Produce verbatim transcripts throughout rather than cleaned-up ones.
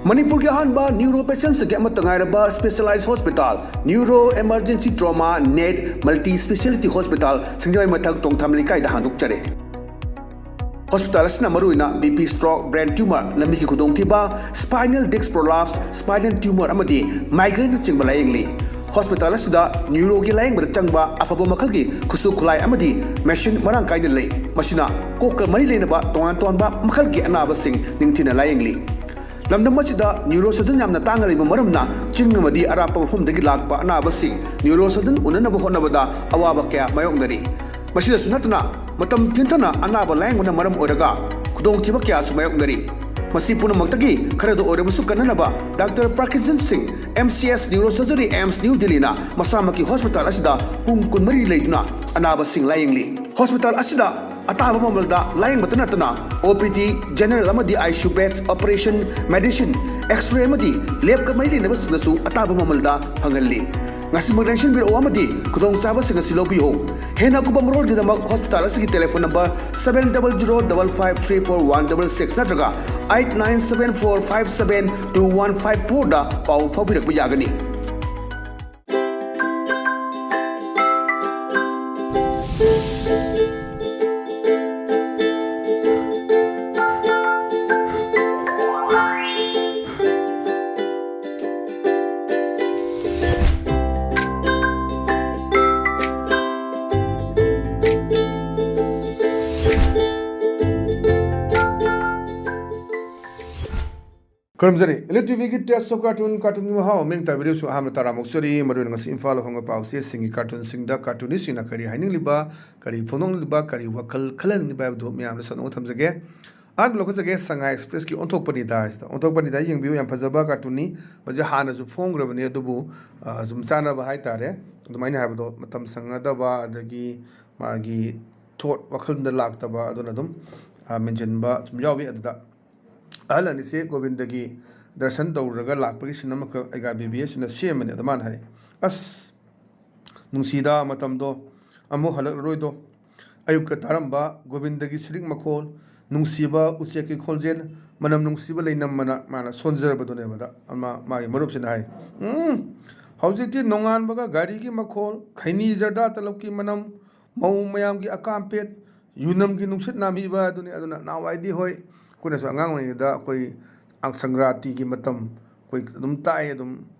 ꯃꯅꯤꯄꯨꯔꯒꯤ ꯑꯍꯥꯟꯕ ꯅ꯭ꯌꯨꯔꯣ ꯄꯦꯁꯦꯟꯁꯤꯡꯒꯤ ꯑꯃꯠꯇ ꯉꯥꯏꯔꯕ specialise hospital, neuro emergency trauma net multi speciality hospital, Singjamei ꯃꯊꯛ ꯇꯣꯡꯊꯥꯝ ꯂꯩꯀꯥꯏꯗ ꯍꯥꯡꯗꯣꯛꯆꯔꯦ꯫ ꯍꯣꯁꯄꯤꯇꯥꯜ ꯑꯁꯤꯅ ꯃꯔꯨꯑꯣꯏꯅ B P, stroke, brain tumour, ꯂꯝꯕꯤꯒꯤ ꯈꯨꯗꯣꯡꯊꯤꯕ, spinal disc prolapse, spinal tumour ꯑꯃꯗꯤ ꯃꯥꯏꯒ꯭ꯔꯦꯟꯅꯆꯤꯡꯕ ꯂꯥꯌꯦꯡꯂꯤ꯫ ꯍꯣꯁꯄꯤꯇꯥꯜ ꯑꯁꯤꯗ ꯅ꯭ꯌꯨꯔꯣꯒꯤ ꯂꯥꯌꯦꯡꯕꯗ ꯆꯪꯕ ꯑꯐꯕ ꯃꯈꯜꯒꯤ ꯈꯨꯠꯁꯨ ꯈꯨꯠꯂꯥꯏ ꯑꯃꯗꯤ ꯃꯦꯁꯤꯟ ꯃꯔꯥꯡ ꯀꯥꯏꯅ ꯂꯩ꯫ ꯃꯁꯤꯅ ꯀꯣꯛꯀ ꯃꯔꯤ ꯂꯩꯅꯕ ꯇꯣꯉꯥꯟ ꯇꯣꯉꯥꯟꯕ ꯃꯈꯜꯒꯤ ꯑꯅꯥꯕꯁꯤꯡ ꯅꯤꯡꯊꯤꯅ ꯂꯥꯌꯦꯡꯂꯤ꯫ ꯂꯝꯗꯝ ꯑꯁꯤꯗ ꯅ꯭ꯌꯨꯔꯣ ꯁꯔꯖꯟ ꯌꯥꯝꯅ ꯇꯥꯡꯅ ꯂꯩꯕ ꯃꯔꯝꯅ ꯆꯤꯡ ꯑꯃꯗꯤ ꯑꯔꯥꯞꯄ ꯃꯐꯝꯗꯒꯤ ꯂꯥꯛꯄ ꯑꯅꯥꯕꯁꯤꯡ ꯅ꯭ꯌꯨꯔꯣ ꯁꯔꯖꯟ ꯎꯅꯅꯕ ꯍꯣꯠꯅꯕꯗ ꯑꯋꯥꯕ ꯀꯌꯥ ꯃꯥꯌꯣꯛꯅꯔꯤ꯫ ꯃꯁꯤꯗꯁꯨ ꯅꯠꯇꯅ ꯃꯇꯝ ꯊꯤꯟꯊꯅ ꯑꯅꯥꯕ ꯂꯥꯌꯦꯡꯕꯅ ꯃꯔꯝ ꯑꯣꯏꯔꯒ ꯈꯨꯗꯣꯡꯊꯤꯕ ꯀꯌꯥꯁꯨ ꯃꯥꯌꯣꯛꯅꯔꯤ꯫ ꯃꯁꯤ ꯄꯨꯝꯅꯃꯛꯇꯒꯤ ꯈꯔꯗ ꯑꯣꯏꯔꯕꯁꯨ ꯀꯟꯅꯅꯕ ꯗꯥꯛꯇꯔ ꯄ꯭ꯔꯀꯤꯟꯁꯟ ꯁꯤꯡ, M C S neuro surgery, AIIMS New ꯗꯤꯜꯂꯤꯅ ꯃꯁꯥꯃꯛꯀꯤ ꯍꯣꯁꯄꯤꯇꯥꯜ ꯑꯁꯤꯗ ꯄꯨꯡ ꯀꯨꯟꯃꯔꯤ ꯂꯩꯗꯨꯅ ꯑꯅꯥꯕꯁꯤꯡ ꯂꯥꯌꯦꯡꯂꯤ꯫ ꯍꯣꯁꯄꯤꯇꯥꯜ ꯑꯁꯤꯗ ꯑꯇꯥꯕ ꯃꯃꯜꯗ ꯂꯥꯌꯦꯡꯕꯇ ꯅꯠꯇꯅ ꯑꯣ ꯄꯤ ꯗꯤ, ꯖꯦꯅꯔꯦꯜ ꯑꯃꯗꯤ I C U beds, operation, medicine, x-ray ꯑꯃꯗꯤ ꯂꯦꯕꯀ ꯃꯔꯤ ꯂꯩꯅꯕꯁꯤꯡꯗꯁꯨ ꯑꯇꯥꯕ ꯃꯃꯜꯗ ꯐꯪꯍꯜꯂꯤ꯫ ꯉꯁꯤꯃꯛ ꯂꯦꯡꯁꯤꯟꯕꯤꯔꯛꯎ ꯑꯃꯗꯤ ꯈꯨꯗꯣꯡꯆꯥꯕꯁꯤꯡ ꯑꯁꯤ ꯂꯧꯕꯤꯌꯨ꯫ ꯍꯦꯟꯅ ꯑꯀꯨꯞꯄ ꯃꯔꯣꯜꯒꯤꯗꯃꯛ ꯍꯣꯁꯄꯤꯇꯥꯜ ꯑꯁꯤꯒꯤ telephone number seven double zero double five three four one double six ꯅꯠꯇ꯭ꯔꯒ eight nine seven four five seven two one five four ꯗ ꯄꯥꯎ ꯐꯥꯎꯕꯤꯔꯛꯄ ꯌꯥꯒꯅꯤ꯫ ꯈꯨꯔꯨꯝꯖꯔꯤ꯫ Elite ꯇꯤ ꯚꯤꯒꯤ Taste of Cartoon, ꯀꯥꯔꯇꯨꯟꯒꯤ ꯃꯍꯥꯎ ꯑꯃ ꯇꯥꯕꯤꯔꯤꯕꯁꯨ ꯑꯍꯥꯟꯕ ꯇꯔꯥꯝ ꯑꯣꯛꯆꯔꯤ꯫ ꯃꯔꯨꯑꯣꯏꯅ ꯉꯁꯤ ꯏꯝꯐꯥꯜ ꯍꯣꯡꯕ ꯄꯥꯎꯆꯦꯁꯤꯡꯒꯤ ꯀꯥꯔꯇꯨꯟꯁꯤꯡꯗ ꯀꯥꯔꯇꯨꯅꯤꯁꯁꯤꯡꯅ ꯀꯔꯤ ꯍꯥꯏꯅꯤꯡꯂꯤꯕ, ꯀꯔꯤ ꯐꯣꯡꯗꯣꯛꯅꯤꯡꯂꯤꯕ, ꯀꯔꯤ ꯋꯥꯈꯜ ꯈꯜꯍꯟꯅꯤꯡꯂꯤꯕ ꯍꯥꯏꯕꯗꯨ ꯃꯌꯥꯝꯗ ꯁꯟꯗꯣꯛꯅ ꯊꯝꯖꯒꯦ꯫ ꯑꯍꯥꯟꯕ ꯂꯧꯈꯠꯆꯒꯦ, ꯁꯉꯥꯏ ꯑꯦꯛꯁꯄ꯭ꯔꯦꯁꯀꯤ ꯑꯣꯟꯊꯣꯛꯄꯅꯤꯗ ꯍꯥꯏꯁꯤꯗ꯫ ꯑꯣꯟꯊꯣꯛꯄꯅꯤꯗ ꯌꯦꯡꯕꯤꯌꯨ, ꯌꯥꯝ ꯐꯖꯕ ꯀꯥꯔꯇꯨꯟꯅꯤ꯫ ꯃꯁꯤ ꯍꯥꯟꯅꯁꯨ ꯐꯣꯡꯈ꯭ꯔꯕꯅꯤ, ꯑꯗꯨꯕꯨ, ꯑ, ꯁꯨꯝ ꯆꯥꯟꯅꯕ ꯍꯥꯏꯇꯥꯔꯦ, ꯑꯗꯨꯃꯥꯏꯅ ꯍꯥꯏꯕꯗꯣ, ꯃꯇꯝ ꯁꯪꯅꯗꯕ, ꯑꯗꯒꯤ ꯃꯥꯒꯤ ꯊꯣꯠ ꯋꯥꯈꯜꯗ ꯂꯥꯛꯇꯕ, ꯑꯗꯨꯅ ꯑꯗꯨꯝ, ꯑ, ꯃꯦꯟꯁꯤꯟꯕ ꯁꯨꯝ ꯌꯥꯎꯏ꯫ ꯑꯗꯨꯗ ꯑꯍꯜ ꯑꯅꯤꯁꯦ ꯒꯣꯕꯤꯟꯗꯒꯤ ꯗꯔꯁꯟ ꯇꯧꯔꯨꯔꯒ ꯂꯥꯛꯄꯒꯤ ꯁꯤꯟ ꯑꯃꯈꯛ ꯑꯩꯒꯥ ꯕꯤꯕꯤ ꯑꯁꯤꯅ ꯁꯦꯝꯕꯅꯤ꯫ ꯑꯗ ꯃꯥꯅ ꯍꯥꯏ, "ꯑꯁ, ꯅꯨꯡꯁꯤꯗ ꯃꯇꯝꯗꯣ, ꯑꯃꯨꯛ ꯍꯜꯂꯛꯂꯔꯣꯏꯗꯣ꯫ ꯑꯌꯨꯛꯀ ꯇꯥꯔꯝꯕ ꯒꯣꯕꯤꯟꯗꯒꯤ ꯁꯤꯔꯤꯛ ꯃꯈꯣꯜ, ꯅꯨꯡꯁꯤꯕ ꯎꯆꯦꯛꯀꯤ ꯈꯣꯟꯖꯦꯜ, ꯃꯅꯝ ꯅꯨꯡꯁꯤꯕ ꯂꯩꯅꯝ ꯃꯅꯥ ꯃꯥꯅ ꯁꯣꯟꯖꯔꯕꯗꯨꯅꯦꯕꯗ꯫ ꯑꯃ ꯃꯥꯒꯤ ꯃꯔꯨꯞꯁꯤꯅ ꯍꯥꯏ, "ꯎꯝ, ꯍꯧꯖꯤꯛꯇꯤ ꯅꯣꯡꯉꯥꯟꯕꯒ ꯒꯥꯔꯤꯒꯤ ꯃꯈꯣꯜ, ꯈꯩꯅꯤ ꯖꯔꯗꯥ ꯇꯂꯞꯀꯤ ꯃꯅꯝ, ꯃꯧ ꯃꯌꯥꯝꯒꯤ ꯑꯀꯥꯝꯄꯦꯠ, ꯌꯨꯅꯝꯒꯤ ꯅꯨꯡꯁꯤꯠ ꯅꯥꯝꯕꯤꯕ ꯑꯗꯨꯅꯤ꯫" ꯑꯗꯨꯅ ꯅꯍꯥꯟꯋꯥꯏꯗꯤ ꯍꯣꯏ, ꯑꯩꯈꯣꯏꯅꯁꯨ ꯑꯉꯥꯡ ꯑꯣꯏꯔꯤꯉꯩꯗ ꯑꯩꯈꯣꯏ ꯁꯪꯀ꯭ꯔꯥꯟꯇꯤꯒꯤ ꯃꯇꯝ ꯑꯩꯈꯣꯏ ꯑꯗꯨꯝ ꯇꯥꯛꯑꯦ꯫ ꯑꯗꯨꯝ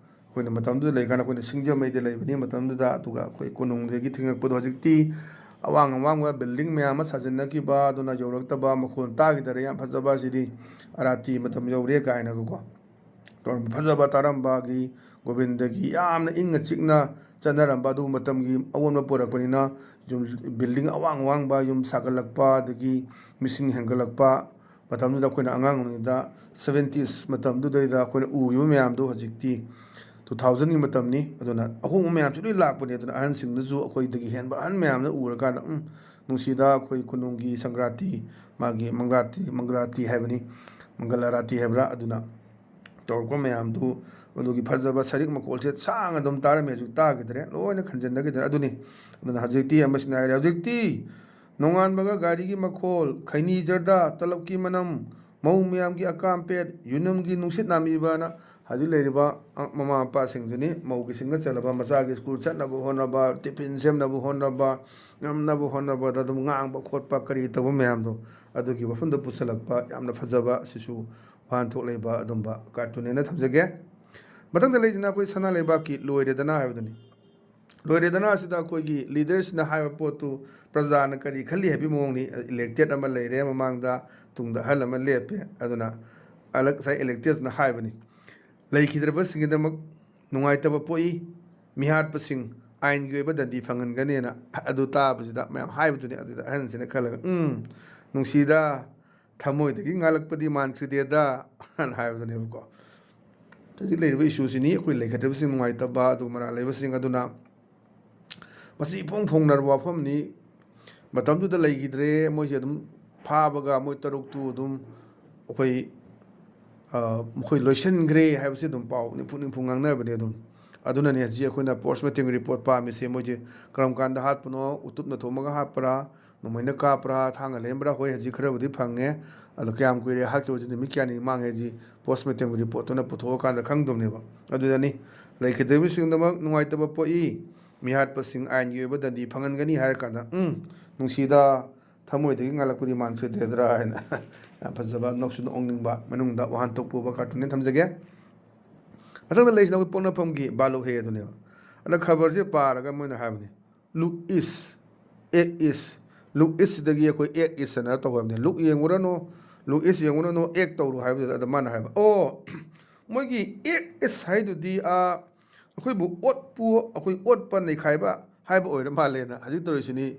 ꯑꯩꯈꯣꯏꯅ ꯃꯇꯝꯗꯨꯗ ꯂꯩꯀꯥꯟꯗ ꯑꯩꯈꯣꯏꯅ ꯁꯤꯡꯖꯃꯩꯗ ꯂꯩꯕꯅꯤ ꯃꯇꯝꯗꯨꯗ꯫ ꯑꯗꯨꯒ ꯑꯩꯈꯣꯏ ꯀꯣꯅꯨꯡꯗꯒꯤ ꯊꯦꯡꯉꯛꯄꯗꯣ ꯍꯧꯖꯤꯛꯇꯤ ꯑꯋꯥꯡ ꯑꯋꯥꯡꯕ building ꯃꯌꯥꯝ ꯑꯃ ꯁꯥꯖꯤꯟꯅꯈꯤꯕ ꯑꯗꯨꯅ ꯌꯧꯔꯛꯇꯕ ꯃꯈꯣꯟ ꯇꯥꯈꯤꯗꯔꯦ꯫ ꯌꯥꯝ ꯐꯖꯕ ꯑꯁꯤꯗꯤ ꯑꯔꯥꯇꯤ ꯃꯇꯝ ꯌꯧꯔꯦ ꯀꯥꯏꯅꯒꯀꯣ꯫ ꯇꯧꯔꯝꯕ ꯐꯖꯕ ꯇꯥꯔꯝꯕꯒꯤ ꯒꯣꯕꯤꯟꯗꯒꯤ ꯌꯥꯝꯅ ꯏꯪꯅ ꯆꯤꯛꯅ ꯆꯠꯅꯔꯝꯕ ꯑꯗꯨ ꯃꯇꯝꯒꯤ ꯑꯑꯣꯟꯕ ꯄꯨꯔꯛꯄꯅꯤꯅ ꯌꯨꯝ, building ꯑꯋꯥꯡ ꯑꯋꯥꯡꯕ ꯌꯨꯝ ꯁꯥꯒꯠꯂꯛꯄ, ꯑꯗꯒꯤ ꯃꯤꯁꯤꯡ ꯍꯦꯟꯒꯠꯂꯛꯄ, ꯃꯇꯝꯗꯨꯗ ꯑꯩꯈꯣꯏꯅ ꯑꯉꯥꯡ ꯑꯣꯏꯔꯤꯉꯩꯗ seventies ꯃꯇꯝꯗꯨꯗꯩꯗ ꯑꯩꯈꯣꯏꯅ ꯎꯈꯤꯕ ꯃꯌꯥꯝꯗꯣ ꯍꯧꯖꯤꯛꯇꯤ two thousandꯒꯤ ꯃꯇꯝꯅꯤ꯫ ꯑꯗꯨꯅ ꯑꯍꯣꯡꯕ ꯃꯌꯥꯝꯁꯨ ꯂꯣꯏ ꯂꯥꯛꯄꯅꯤ꯫ ꯑꯗꯨꯅ ꯑꯍꯟꯁꯤꯡꯗꯨꯁꯨ ꯑꯩꯈꯣꯏꯗꯒꯤ ꯍꯦꯟꯕ ꯑꯍꯟ ꯃꯌꯥꯝꯅ ꯎꯔꯀꯥꯟꯗ, "ꯎꯝ, ꯅꯨꯡꯁꯤꯗ ꯑꯩꯈꯣꯏ ꯀꯣꯅꯨꯡꯒꯤ ꯁꯪꯀ꯭ꯔꯥꯟꯇꯤ, ꯃꯥꯒꯤ ꯃꯪꯒ꯭ꯔꯥꯇꯤ, ꯃꯪꯒ꯭ꯔꯥꯇꯤ ꯍꯥꯏꯕꯅꯤ, ꯃꯪꯒꯜ ꯑꯥꯔꯥꯇꯤ ꯍꯥꯏꯕ꯭ꯔꯥ?" ꯑꯗꯨꯅ ꯇꯧꯔꯛꯄ ꯃꯌꯥꯝꯗꯨ, ꯑꯗꯨꯒꯤ ꯐꯖꯕ ꯁꯔꯤꯛ ꯃꯈꯣꯜꯁꯦ ꯁꯥꯡꯅ ꯑꯗꯨꯝ ꯇꯥꯔꯝꯃꯦ꯫ ꯍꯧꯖꯤꯛ ꯇꯥꯈꯤꯗ꯭ꯔꯦ, ꯂꯣꯏꯅ ꯈꯟꯖꯤꯟꯅꯈꯤꯗ꯭ꯔꯦ꯫ ꯑꯗꯨꯅꯤ, ꯑꯗꯨꯅ ꯍꯧꯖꯤꯛꯇꯤ ꯑꯃꯁꯤꯅ ꯍꯥꯏꯔꯦ, ꯍꯧꯖꯤꯛꯇꯤ ꯅꯣꯡꯉꯥꯟꯕꯒ ꯒꯥꯔꯤꯒꯤ ꯃꯈꯣꯜ, ꯈꯩꯅꯤ ꯖꯔꯗꯥ, ꯇꯂꯞꯀꯤ ꯃꯅꯝ, ꯃꯧ ꯃꯌꯥꯝꯒꯤ ꯑꯀꯥꯝꯄꯦꯠ, ꯌꯨꯅꯝꯒꯤ ꯅꯨꯡꯁꯤꯠ ꯅꯥꯝꯕꯤꯕꯅ ꯍꯧꯖꯤꯛ ꯂꯩꯔꯤꯕ ꯃꯃꯥ ꯃꯄꯥꯁꯤꯡꯗꯨꯅꯤ꯫ ꯃꯧꯒꯤ ꯁꯤꯡꯅ ꯆꯜꯂꯕ ꯃꯆꯥꯒꯤ ꯁ꯭ꯀꯨꯜ ꯆꯠꯅꯕ ꯍꯣꯠꯅꯕ, ꯇꯤꯐꯤꯟ ꯁꯦꯝꯅꯕ ꯍꯣꯠꯅꯕ, ꯉꯝꯅꯕ ꯍꯣꯠꯅꯕꯗ ꯑꯗꯨꯝ ꯉꯥꯡꯕ ꯈꯣꯠꯄ ꯀꯔꯤ ꯇꯧꯕ ꯃꯌꯥꯝꯗꯣ, ꯑꯗꯨꯒꯤ ꯋꯥꯐꯝꯗ ꯄꯨꯁꯜꯂꯛꯄ ꯌꯥꯝꯅ ꯐꯖꯕ, ꯑꯁꯤꯁꯨ ꯋꯥꯍꯟꯊꯣꯛ ꯂꯩꯕ ꯑꯗꯨꯝꯕ cartoon ꯍꯥꯏꯅ ꯊꯝꯖꯒꯦ꯫ ꯃꯊꯪꯗ ꯂꯩꯁꯤꯅ ꯑꯩꯈꯣꯏ ꯁꯅꯥ ꯂꯩꯕꯥꯛꯀꯤ ꯂꯣꯏꯔꯦꯗꯅ ꯍꯥꯏꯕꯗꯨꯅꯤ꯫ ꯂꯣꯏꯔꯦꯗꯅ ꯑꯁꯤꯗ ꯑꯩꯈꯣꯏꯒꯤ leaderꯁꯤꯅ ꯍꯥꯏꯕ ꯄꯣꯠꯇꯨ ꯄ꯭ꯔꯖꯥꯅ ꯀꯔꯤ ꯈꯜꯂꯤ ꯍꯥꯏꯕꯒꯤ ꯃꯑꯣꯡꯅꯤ꯫ Elected ꯑꯃ ꯂꯩꯔꯦ, ꯃꯃꯥꯡꯗ, ꯇꯨꯡꯗ ꯑꯍꯜ ꯑꯃ ꯂꯦꯞꯄꯦ꯫ ꯑꯗꯨꯅ ꯑꯂꯛ-, ꯉꯁꯥꯏ electedꯅ ꯍꯥꯏꯕꯅꯤ, "ꯂꯩꯈꯤꯗ꯭ꯔꯕꯁꯤꯡꯒꯤꯗꯃꯛ ꯅꯨꯡꯉꯥꯏꯇꯕ ꯄꯣꯛꯏ, ꯃꯤꯍꯥꯠꯄꯁꯤꯡ ꯑꯥꯏꯟꯒꯤ ꯑꯣꯏꯕ ꯗꯟꯗꯤ ꯐꯪꯍꯟꯒꯅꯤꯅ" ꯑꯗꯨ ꯇꯥꯕꯁꯤꯗ ꯃꯌꯥꯝ ꯍꯥꯏꯕꯗꯨꯅꯤ꯫ ꯑꯗꯨꯗ ꯑꯍꯟꯁꯤꯅ ꯈꯜꯂꯒ, "ꯎꯝ, ꯅꯨꯡꯁꯤꯗ, ꯊꯃꯣꯏꯗꯒꯤ ꯉꯥꯜꯂꯛꯄꯗꯤ ꯃꯥꯟꯈꯤꯗꯦꯗ" ꯑꯅ ꯍꯥꯏꯕꯗꯨꯅꯦꯕꯀꯣ꯫ ꯍꯧꯖꯤꯛ ꯂꯩꯔꯤꯕ issueꯁꯤꯅꯤ, ꯑꯩꯈꯣꯏ ꯂꯩꯈꯤꯗ꯭ꯔꯕꯁꯤꯡ ꯅꯨꯡꯉꯥꯏꯇꯕ, ꯑꯗꯨꯒ ꯃꯔꯥꯜ ꯂꯩꯕꯁꯤꯡ ꯑꯗꯨꯅ ꯃꯁꯤ ꯏꯐꯣꯡ ꯐꯣꯡꯅꯔꯕ ꯋꯥꯐꯝꯅꯤ꯫ ꯃꯇꯝꯗꯨꯗ ꯂꯩꯈꯤꯗ꯭ꯔꯦ, ꯃꯣꯏꯁꯦ ꯑꯗꯨꯝ ꯐꯥꯕꯒ ꯃꯣꯏ ꯇꯔꯨꯛꯇꯨ ꯑꯗꯨꯝ ꯑꯩꯈꯣꯏ, ꯑ, ꯃꯈꯣꯏ ꯂꯣꯏꯁꯤꯟꯈ꯭ꯔꯦ ꯍꯥꯏꯕꯁꯤ ꯑꯗꯨꯝ ꯄꯥꯎ ꯅꯤꯝꯐꯨ ꯅꯤꯝꯐꯨ ꯉꯥꯡꯅꯕꯅꯦ ꯑꯗꯨꯝ꯫ ꯑꯗꯨꯅꯅꯦ ꯍꯧꯖꯤꯛ ꯑꯩꯈꯣꯏꯅ ꯄꯣꯁꯃꯣꯔꯇꯦꯝꯒꯤ ꯔꯤꯄꯣꯔꯠ ꯄꯥꯝꯃꯤꯁꯦ꯫ ꯃꯣꯏꯁꯦ ꯀꯔꯝ ꯀꯥꯟꯗ ꯍꯥꯠꯄꯅꯣ, ꯎꯇꯨꯞꯅ ꯊꯣꯝꯃꯒ ꯍꯥꯠꯄ꯭ꯔꯥ, ꯅꯣꯡꯃꯩꯅ ꯀꯥꯞꯄ꯭ꯔꯥ, ꯊꯥꯡꯅ ꯂꯦꯟꯕ꯭ꯔꯥ? ꯍꯣꯏ, ꯍꯧꯖꯤꯛ ꯈꯔꯕꯨꯗꯤ ꯐꯪꯉꯦ, ꯑꯗꯣ ꯀꯌꯥꯝ ꯀꯨꯏꯔꯦ ꯍꯥꯠꯈꯤꯕꯁꯤ, ꯅꯨꯃꯤꯠ ꯀꯌꯥꯅꯤ ꯃꯥꯡꯉꯦ ꯍꯥꯏꯁꯤ ꯄꯣꯁꯃꯣꯔꯇꯦꯝꯒꯤ ꯔꯤꯄꯣꯔꯠꯇꯨꯅ ꯄꯨꯊꯣꯛꯑꯀꯥꯟꯗ ꯈꯪꯗꯧꯅꯦꯕ꯫ ꯑꯗꯨꯗꯅꯤ ꯂꯩꯈꯤꯗꯕꯁꯤꯡꯗꯃꯛ ꯅꯨꯡꯉꯥꯏꯇꯕ ꯄꯣꯛꯏ, ꯃꯤꯍꯥꯠꯄꯁꯤꯡ ꯑꯥꯏꯟꯒꯤ ꯑꯣꯏꯕ ꯗꯟꯗꯤ ꯐꯪꯍꯟꯒꯅꯤ ꯍꯥꯏꯔ ꯀꯥꯟꯗ, ꯎꯝ, ꯅꯨꯡꯁꯤꯗ, ꯊꯃꯣꯏꯗꯒꯤ ꯉꯥꯜꯂꯛꯄꯗꯤ ꯃꯥꯟꯈꯤꯗꯦꯗ꯭ꯔꯥ ꯍꯥꯏꯅ꯫ ꯌꯥꯝ ꯐꯖꯕ, ꯅꯣꯛꯁꯨ ꯅꯣꯛꯅꯤꯡꯕ, ꯃꯅꯨꯡꯗ ꯋꯥꯍꯟꯊꯣꯛ ꯄꯨꯕ ꯀꯥꯔꯇꯨꯟꯅꯦ꯫ ꯊꯝꯖꯒꯦ꯫ ꯃꯊꯪꯗ ꯂꯩꯔꯤꯁꯤꯅ ꯑꯩꯈꯣꯏ ꯄꯣꯛꯅꯐꯝꯒꯤ ꯕꯥꯂꯨ ꯍꯦ ꯑꯗꯨꯅꯦꯕ꯫ ꯑꯗ ꯈꯕꯔꯁꯦ ꯄꯥꯔꯒ ꯃꯣꯏꯅ ꯍꯥꯏꯕꯅꯤ, "Look east, act east, look east" ꯁꯤꯗꯒꯤ ꯑꯩꯈꯣꯏ "Act east" ꯍꯥꯏꯅ ꯇꯧꯈ꯭ꯔꯕꯅꯤ꯫ "Look" ꯌꯦꯡꯉꯨꯔꯅꯨ, "Look east" ꯌꯦꯡꯉꯨꯔꯅꯨ, "Act" ꯇꯧꯔꯣ ꯍꯥꯏꯕꯗꯨꯗ ꯑꯗ ꯃꯥꯅ ꯍꯥꯏꯕ, "ꯑꯣ, ꯃꯣꯏꯒꯤ "Act east" ꯍꯥꯏꯗꯨꯗꯤ, ꯑꯥ, ꯑꯩꯈꯣꯏꯕꯨ ꯑꯣꯠꯄꯨ, ꯑꯩꯈꯣꯏ ꯑꯣꯠꯄ ꯅꯩꯈꯥꯏꯕ ꯍꯥꯏꯕ ꯑꯣꯏꯔ ꯃꯥꯜꯂꯦꯅ ꯍꯧꯖꯤꯛ ꯇꯧꯔꯤꯁꯤꯅꯤ꯫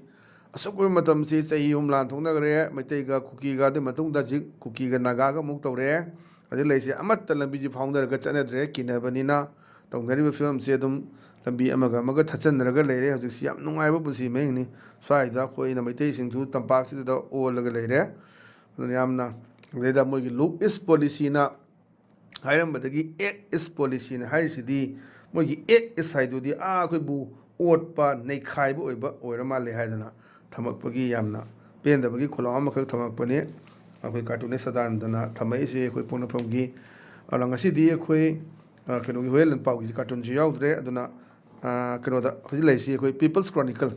ꯑꯁꯨꯛ ꯀꯨꯏꯕ ꯃꯇꯝꯁꯤ ꯆꯍꯤ ꯑꯍꯨꯝ ꯂꯥꯟ ꯊꯣꯛꯅꯈ꯭ꯔꯦ, ꯃꯩꯇꯩꯒ ꯀꯨꯀꯤꯒ, ꯑꯗꯨꯒꯤ ꯃꯇꯨꯡꯗ ꯍꯧꯖꯤꯛ ꯀꯨꯀꯤꯒ ꯅꯥꯒꯥꯒ ꯑꯃꯨꯛ ꯇꯧꯔꯦ꯫ ꯍꯧꯖꯤꯛ ꯂꯩꯁꯦ ꯑꯃꯠꯇ ꯂꯝꯕꯤꯁꯤ ꯐꯥꯎꯅꯔꯒ ꯆꯠꯅꯗ꯭ꯔꯦ, ꯀꯤꯅꯕꯅꯤꯅ꯫ ꯇꯧꯅꯔꯤꯕ ꯐꯤꯕꯝꯁꯦ ꯑꯗꯨꯝ ꯂꯝꯕꯤ ꯑꯃꯒ ꯑꯃꯒ ꯊꯠꯆꯟꯅꯔꯒ ꯂꯩꯔꯦ꯫ ꯍꯧꯖꯤꯛꯁꯤ ꯌꯥꯝ ꯅꯨꯡꯉꯥꯏꯕ ꯄꯨꯟꯁꯤ ꯃꯍꯤꯡꯅꯤ꯫ ꯁ꯭ꯋꯥꯏꯗ ꯑꯩꯈꯣꯏꯅ ꯃꯩꯇꯩꯁꯤꯡꯁꯨ ꯇꯝꯄꯥꯛꯁꯤꯗ ꯑꯣꯜꯂꯒ ꯂꯩꯔꯦ꯫ ꯑꯗꯨꯅ ꯌꯥꯝꯅ, ꯑꯗꯩꯗ ꯃꯣꯏꯒꯤ "Look east" ꯄꯣꯂꯤꯁꯤꯅ ꯍꯥꯏꯔꯝꯕꯗꯒꯤ "Act east" ꯄꯣꯂꯤꯁꯤꯅ ꯍꯥꯏꯔꯤꯁꯤꯗꯤ, ꯃꯣꯏꯒꯤ "Act east" ꯍꯥꯏꯗꯨꯗꯤ, ꯑꯥ, ꯑꯩꯈꯣꯏꯕꯨ ꯑꯣꯠꯄ, ꯅꯩꯈꯥꯏꯕ ꯑꯣꯏꯕ ꯑꯣꯏꯔ ꯃꯥꯜꯂꯦ ꯍꯥꯏꯗꯅ ꯊꯝꯃꯛꯄꯒꯤ ꯌꯥꯝꯅ ꯄꯦꯟꯗꯕꯒꯤ ꯈꯣꯜꯂꯥꯎ ꯑꯃꯈꯛ ꯊꯝꯃꯛꯄꯅꯤ꯫ ꯑꯩꯈꯣꯏ ꯀꯥꯔꯇꯨꯟꯅꯤꯁ ꯁꯗꯥꯅꯟꯗꯅ ꯊꯝꯃꯛꯏꯁꯦ ꯑꯩꯈꯣꯏ ꯄꯣꯛꯅꯐꯝꯒꯤ꯫ ꯑꯗꯨꯅ ꯉꯁꯤꯗꯤ ꯑꯩꯈꯣꯏ, ꯑ, ꯀꯩꯅꯣꯒꯤ ꯍꯨꯔꯦꯟ ꯂꯟꯄꯥꯎꯒꯤꯁꯤ ꯀꯥꯔꯇꯨꯟꯁꯤ ꯌꯥꯎꯗ꯭ꯔꯦ꯫ ꯑꯗꯨꯅ, ꯑ, ꯀꯩꯅꯣꯗ ꯍꯧꯖꯤꯛ ꯂꯩꯔꯤꯁꯤ ꯑꯩꯈꯣꯏ People's Chronicle,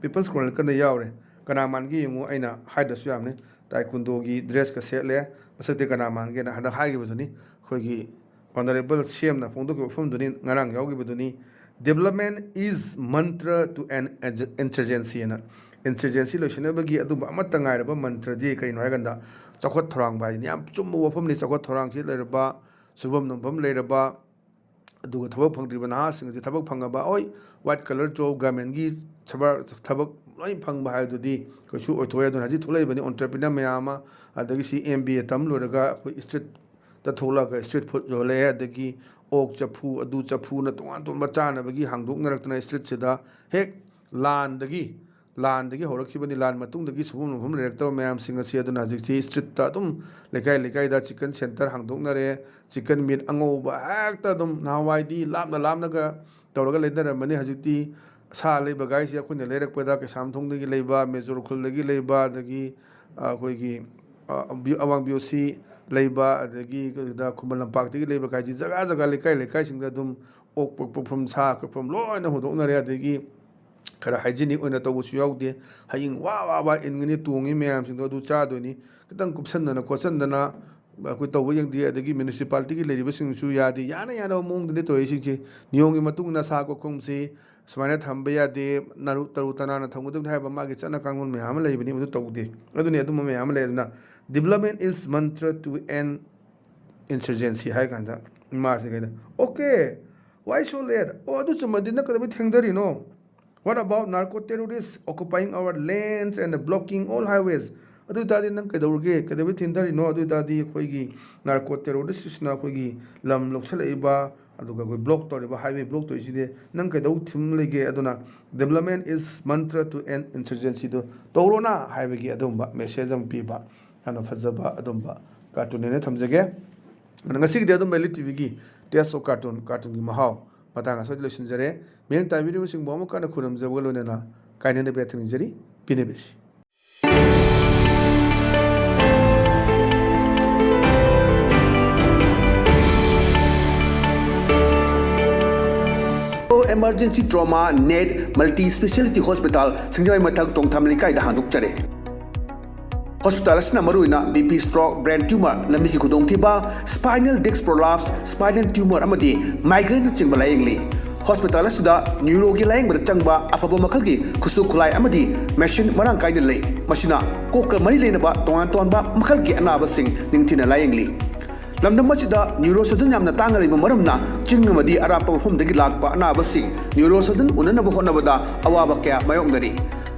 People's Chronicleꯗ ꯌꯥꯎꯔꯦ꯫ ꯀꯅꯥ ꯃꯥꯟꯒꯦ ꯌꯦꯡꯉꯨ, ꯑꯩꯅ ꯍꯥꯏꯗ꯭ꯔꯁꯨ ꯌꯥꯕꯅꯤ꯫ ꯇꯥꯏꯀꯨꯟꯗꯣꯒꯤ ꯗ꯭ꯔꯦꯁꯀ ꯁꯦꯠꯂꯦ, ꯃꯁꯛꯇꯤ ꯀꯅꯥ ꯃꯥꯟꯒꯦꯅ ꯍꯟꯗꯛ ꯍꯥꯏꯈꯤꯕꯗꯨꯅꯤ꯫ ꯑꯩꯈꯣꯏꯒꯤ ꯑꯣꯅꯔꯦꯕꯜ ꯁꯤ ꯑꯦꯝꯅ ꯐꯣꯡꯗꯣꯛꯈꯤꯕ ꯋꯥꯐꯝꯗꯨꯅꯤ, ꯉꯔꯥꯡ ꯌꯥꯎꯈꯤꯕꯗꯨꯅꯤ꯫ "Development is mantra to an insurgency" ꯍꯥꯏꯅ꯫ Insurgency ꯂꯣꯏꯁꯤꯟꯅꯕꯒꯤ ꯑꯗꯨꯝꯕ ꯑꯃꯠꯇ ꯉꯥꯏꯔꯕ ꯃꯟꯇ꯭ꯔꯗꯤ ꯀꯩꯅꯣ ꯍꯥꯏꯀꯥꯟꯗ ꯆꯥꯎꯈꯠ ꯊꯧꯔꯥꯡꯕ ꯍꯥꯏꯁꯤꯅꯤ꯫ ꯌꯥꯝ ꯆꯨꯝꯕ ꯋꯥꯐꯝꯅꯤ꯫ ꯆꯥꯎꯈꯠ ꯊꯧꯔꯥꯡꯁꯤ ꯂꯩꯔꯕ, ꯁꯨꯐꯝ ꯅꯣꯝꯐꯝ ꯂꯩꯔꯕ, ꯑꯗꯨꯒ ꯊꯕꯛ ꯐꯪꯗ꯭ꯔꯤꯕ ꯅꯍꯥꯁꯤꯡ ꯑꯁꯤ ꯊꯕꯛ ꯐꯪꯉꯕ, ꯍꯣꯏ, white collar job, governmentꯀꯤ ꯊꯕꯛ, ꯊꯕꯛ ꯂꯣꯏ ꯐꯪꯕ ꯍꯥꯏꯕꯗꯨꯗꯤ ꯀꯩꯁꯨ ꯑꯣꯏꯊꯣꯛꯑꯦ꯫ ꯑꯗꯨꯅ ꯍꯧꯖꯤꯛ ꯊꯣꯛꯂꯛꯏꯕꯅꯤ entrepreneur ꯃꯌꯥꯝ ꯑꯃ, ꯑꯗꯒꯤ ꯁꯤ ꯑꯦꯝ ꯕꯤ ꯑꯦ ꯇꯝ ꯂꯣꯏꯔꯒ ꯑꯩꯈꯣꯏ streetꯇ ꯊꯣꯛꯂꯛꯑꯒ street food ꯌꯣꯜꯂꯛꯑꯦ, ꯑꯗꯒꯤ ꯑꯣꯛ ꯆꯐꯨ, ꯑꯗꯨ ꯆꯐꯨꯅ ꯇꯣꯉꯥꯟ ꯇꯣꯉꯥꯟꯕ ꯆꯥꯅꯕꯒꯤ ꯍꯥꯡꯗꯣꯛꯅꯔꯛꯇꯅ streetꯁꯤꯗ ꯍꯦꯛ ꯂꯥꯟꯗꯒꯤ ꯂꯥꯟꯗꯒꯤ ꯍꯧꯔꯛꯈꯤꯕꯅꯤ, ꯂꯥꯟ ꯃꯇꯨꯡꯗꯒꯤ ꯁꯨꯐꯝ ꯅꯣꯝꯐꯝ ꯂꯩꯔꯛꯇꯕ ꯃꯌꯥꯝꯁꯤꯡ ꯑꯁꯤ꯫ ꯑꯗꯨꯅ ꯍꯧꯖꯤꯛꯇꯤ ꯁ꯭ꯇ꯭ꯔꯤꯠꯇ ꯑꯗꯨꯝ, ꯂꯩꯀꯥꯏ ꯂꯩꯀꯥꯏꯗ ꯆꯤꯀꯟ ꯁꯦꯟꯇꯔ ꯍꯥꯡꯗꯣꯛꯅꯔꯦ꯫ ꯆꯤꯀꯟ ꯃꯤꯠ ꯑꯉꯧꯕ ꯍꯦꯛꯇ ꯑꯗꯨꯝ, ꯅꯍꯥꯟꯋꯥꯏꯗꯤ ꯂꯥꯞꯅ ꯂꯥꯞꯅꯒ ꯇꯧꯔꯒ ꯂꯩꯅꯔꯝꯕꯅꯤ꯫ ꯍꯧꯖꯤꯛꯇꯤ ꯁꯥ ꯂꯩꯕ ꯒꯥꯏꯁꯦ ꯑꯩꯈꯣꯏꯅ ꯂꯩꯔꯛꯄꯗ ꯀꯩꯁꯥꯝꯊꯣꯡꯗꯒꯤ ꯂꯩꯕ, ꯃꯦꯖꯣꯔ ꯎꯈ꯭ꯔꯨꯜꯗꯒꯤ ꯂꯩꯕ, ꯑꯗꯒꯤ, ꯑ, ꯑꯩꯈꯣꯏꯒꯤ, ꯑ, ꯕꯤ-, ꯑꯋꯥꯡ ꯕꯤ ꯑꯣ ꯁꯤ ꯂꯩꯕ, ꯑꯗꯒꯤ ꯀꯩꯗ ꯈꯨꯃꯟ ꯂꯝꯄꯥꯛꯇꯒꯤ ꯂꯩꯕ ꯒꯥꯏꯁꯤ ꯖꯒꯥ ꯖꯒꯥ, ꯂꯩꯀꯥꯏ ꯂꯩꯀꯥꯏꯁꯤꯡꯗ ꯑꯗꯨꯝ ꯑꯣꯛ ꯄꯛ-, ꯄꯛꯐꯝ, ꯁꯥ ꯀꯛꯐꯝ ꯂꯣꯏꯅ ꯍꯣꯡꯗꯣꯛꯅꯔꯦ꯫ ꯑꯗꯒꯤ ꯈꯔ ꯍꯥꯏꯖꯤꯅꯤꯛ ꯑꯣꯏꯅ ꯇꯧꯕꯁꯨ ꯌꯥꯎꯗꯦ꯫ ꯍꯌꯦꯡ ꯋꯥ ꯋꯥ ꯋꯥ ꯏꯟꯒꯅꯤ, ꯇꯣꯡꯉꯤ ꯃꯌꯥꯝꯁꯤꯡꯗꯣ ꯑꯗꯨ ꯆꯥꯗꯣꯏꯅꯤ꯫ ꯈꯤꯇꯪ ꯀꯨꯞꯁꯟꯗꯅ ꯈꯣꯠꯆꯟꯗꯅ ꯑꯩꯈꯣꯏ ꯇꯧꯕ ꯌꯦꯡꯗꯦ꯫ ꯑꯗꯒꯤ ꯃ꯭ꯌꯨꯅꯤꯁꯤꯄꯥꯂꯤꯇꯤꯒꯤ ꯂꯩꯔꯤꯕꯁꯤꯡꯁꯨ ꯌꯥꯗꯦ, ꯌꯥꯅ ꯌꯥꯅꯕ ꯃꯑꯣꯡꯗꯅꯤ ꯇꯧꯔꯤꯁꯤꯡꯁꯦ꯫ ꯅꯤꯌꯣꯝꯒꯤ ꯃꯇꯨꯡ ꯏꯟꯅ ꯁꯥ ꯀꯛꯐꯝꯁꯤ ꯁꯨꯃꯥꯏꯅ ꯊꯝꯕ ꯌꯥꯗꯦ, ꯅꯔꯨ-, ꯇꯔꯨ ꯇꯅꯥꯟꯅ ꯊꯝꯒꯗꯕꯅꯤ ꯍꯥꯏꯕ ꯃꯥꯒꯤ ꯆꯠꯅ ꯀꯥꯡꯂꯣꯟ ꯃꯌꯥꯝ ꯑꯃ ꯂꯩꯕꯅꯤ, ꯑꯗꯨ ꯇꯧꯗꯦ꯫ ꯑꯗꯨꯅꯤ, ꯑꯗꯨꯝꯕ ꯃꯌꯥꯝ ꯑꯃ ꯂꯩ꯫ ꯑꯗꯨꯅ development is mantra to end insurgency ꯍꯥꯏ ꯀꯥꯟꯗ ꯏꯃꯥꯁꯤ ꯀꯩꯗ, "Okay, why so late? ꯑꯣ, ꯑꯗꯨ ꯆꯨꯝꯃꯗꯤ ꯅꯪ ꯀꯩꯗꯧꯕꯩ ꯊꯦꯡꯊꯔꯤꯅꯣ? What about narco terrorists occupying our lands and blocking all highways?" ꯑꯗꯨ ꯑꯣꯏꯇꯥꯔꯗꯤ ꯅꯪ ꯀꯩꯗꯧꯔꯒꯦ? ꯀꯩꯗꯧꯕꯩ ꯊꯦꯡꯊꯔꯤꯅꯣ? ꯑꯗꯨ ꯑꯣꯏꯇꯥꯔꯗꯤ ꯑꯩꯈꯣꯏꯒꯤ ꯅꯥꯔꯀꯣ ꯇꯦꯔꯣꯔꯤꯁꯁꯤꯡꯁꯤꯅ ꯑꯩꯈꯣꯏꯒꯤ ꯂꯝ ꯂꯧꯁꯤꯜꯂꯛꯏꯕ, ꯑꯗꯨꯒ ꯑꯩꯈꯣꯏ ꯕ꯭ꯂꯣꯛ ꯇꯧꯔꯤꯕ, ꯍꯥꯏꯋꯦ ꯕ꯭ꯂꯣꯛ ꯇꯧꯔꯤꯁꯤꯗꯤ ꯅꯪ ꯀꯩꯗꯧ ꯊꯤꯡ ꯂꯩꯒꯦ? ꯑꯗꯨꯅ development is mantra to end insurgencyꯗꯨ ꯇꯧꯔꯣꯅ ꯍꯥꯏꯕꯒꯤ ꯑꯗꯨꯒꯨꯝꯕ ꯃꯦꯁꯦꯖ ꯑꯃ ꯄꯤꯕ, ꯌꯥꯝꯅ ꯐꯖꯕ ꯑꯗꯨꯝꯕ ꯀꯥꯔꯇꯨꯟꯅꯦꯅ ꯊꯝꯖꯒꯦ꯫ ꯑꯗꯨꯅ ꯉꯁꯤꯒꯤꯗꯤ ꯑꯗꯨꯝꯕ ꯑꯦꯜ ꯏ ꯇꯤ ꯚꯤꯒꯤ Taste of Cartoon, ꯀꯥꯔꯇꯨꯟꯒꯤ ꯃꯍꯥꯎ ꯃꯇꯥꯡ ꯑꯁ꯭ꯋꯥꯏꯗ ꯂꯣꯏꯁꯤꯟꯖꯔꯦ꯫ ꯃꯤꯠꯌꯦꯡ ꯇꯥꯕꯤꯔꯤꯕꯁꯤꯡꯕꯨ ꯑꯃꯨꯛ ꯍꯟꯅ ꯈꯨꯔꯨꯝꯖꯕꯒ ꯂꯣꯏꯅꯅ ꯀꯥꯏꯅꯅꯕ ꯌꯥꯊꯪ ꯅꯤꯖꯔꯤ꯫ ꯄꯤꯅꯕꯤꯔꯁꯤ꯫ Emergency Trauma Net Multi Speciality Hospital, ꯁꯤꯡꯖꯃꯩ ꯃꯊꯛ ꯇꯣꯡꯊꯥꯝ ꯂꯩꯀꯥꯏꯗ ꯍꯥꯡꯗꯣꯛꯆꯔꯦ꯫ ꯍꯣꯁꯄꯤꯇꯥꯜ ꯑꯁꯤꯅ ꯃꯔꯨꯑꯣꯏꯅ B P, stroke, brain tumour, ꯂꯝꯕꯤꯒꯤ ꯈꯨꯗꯣꯡꯊꯤꯕ, spinal disc prolapse, spinal tumour ꯑꯃꯗꯤ ꯃꯥꯏꯒ꯭ꯔꯦꯟꯅꯆꯤꯡꯕ ꯂꯥꯌꯦꯡꯂꯤ꯫ ꯍꯣꯁꯄꯤꯇꯥꯜ ꯑꯁꯤꯗ ꯅ꯭ꯌꯨꯔꯣꯒꯤ ꯂꯥꯌꯦꯡꯕꯗ ꯆꯪꯕ ꯑꯐꯕ ꯃꯈꯜꯒꯤ ꯈꯨꯠꯁꯨ ꯈꯨꯠꯂꯥꯏ ꯑꯃꯗꯤ ꯃꯦꯁꯤꯟ ꯃꯔꯥꯡ ꯀꯥꯏꯅ ꯂꯩ꯫ ꯃꯁꯤꯅ ꯀꯣꯛꯀ ꯃꯔꯤ ꯂꯩꯅꯕ ꯇꯣꯉꯥꯟ ꯇꯣꯉꯥꯟꯕ ꯃꯈꯜꯒꯤ ꯑꯅꯥꯕꯁꯤꯡ ꯅꯤꯡꯊꯤꯅ ꯂꯥꯌꯦꯡꯂꯤ꯫ ꯂꯝꯗꯝ ꯑꯁꯤꯗ ꯅ꯭ꯌꯨꯔꯣ ꯁꯔꯖꯟ ꯌꯥꯝꯅ ꯇꯥꯡꯅ ꯂꯩꯕ ꯃꯔꯝꯅ ꯆꯤꯡ ꯑꯃꯗꯤ ꯑꯔꯥꯞꯄ ꯃꯐꯝꯗꯒꯤ ꯂꯥꯛꯄ ꯑꯅꯥꯕꯁꯤꯡ ꯅ꯭ꯌꯨꯔꯣ ꯁꯔꯖꯟ ꯎꯅꯅꯕ ꯍꯣꯠꯅꯕꯗ ꯑꯋꯥꯕ ꯀꯌꯥ ꯃꯥꯌꯣꯛꯅꯔꯤ꯫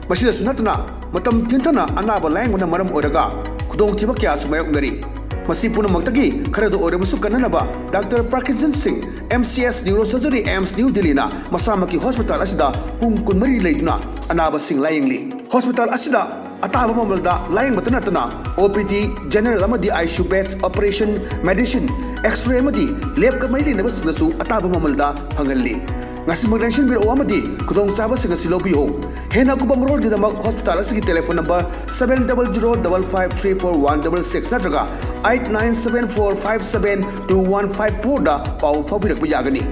ꯃꯁꯤꯗꯁꯨ ꯅꯠꯇꯅ ꯃꯇꯝ ꯊꯦꯡꯊꯅ ꯑꯅꯥꯕ ꯂꯥꯌꯦꯡꯕꯅ ꯃꯔꯝ ꯑꯣꯏꯔꯒ ꯈꯨꯗꯣꯡꯊꯤꯕ ꯀꯌꯥꯁꯨ ꯃꯥꯌꯣꯛꯅꯔꯤ꯫ ꯃꯁꯤ ꯄꯨꯝꯅꯃꯛꯇꯒꯤ ꯈꯔꯗ ꯑꯣꯏꯔꯕꯁꯨ ꯀꯟꯅꯅꯕ ꯗꯥꯛꯇꯔ ꯄ꯭ꯔꯀꯤꯟꯁꯟ ꯁꯤꯡ, M C S Neurosurgery, AIIMS New Delhi ꯅ ꯃꯁꯥꯃꯛꯀꯤ ꯍꯣꯁꯄꯤꯇꯥꯜ ꯑꯁꯤꯗ ꯄꯨꯡ ꯀꯨꯟꯃꯔꯤ ꯂꯩꯗꯨꯅ ꯑꯅꯥꯕꯁꯤꯡ ꯂꯥꯌꯦꯡꯂꯤ꯫ ꯍꯣꯁꯄꯤꯇꯥꯜ ꯑꯁꯤꯗ ꯑꯇꯥꯕ ꯃꯃꯜꯗ ꯂꯥꯌꯦꯡꯕꯇ ꯅꯠꯇꯅ O P D, general ꯑꯃꯗꯤ I C U beds, operation, medicine, X-ray ꯑꯃꯗꯤ ꯂꯦꯕꯀ ꯃꯔꯤ ꯂꯩꯅꯕꯁꯤꯡꯗꯁꯨ ꯑꯇꯥꯕ ꯃꯃꯜꯗ ꯐꯪꯍꯜꯂꯤ꯫ ꯉꯁꯤꯃꯛ ꯂꯦꯡꯁꯤꯟꯕꯤꯔꯛꯎ ꯑꯃꯗꯤ ꯈꯨꯗꯣꯡꯆꯥꯕꯁꯤꯡ ꯑꯁꯤ ꯂꯧꯕꯤꯌꯨ꯫ ꯍꯦꯟꯅ ꯑꯀꯨꯞꯄ ꯃꯔꯣꯜꯒꯤꯗꯃꯛ ꯍꯣꯁꯄꯤꯇꯥꯜ ꯑꯁꯤꯒꯤ telephone number seven double zero double five three four one double six ꯅꯠꯇ꯭ꯔꯒ eight nine seven four five seven two one five four ꯗ ꯄꯥꯎ ꯐꯥꯎꯕꯤꯔꯛꯄ ꯌꯥꯒꯅꯤ꯫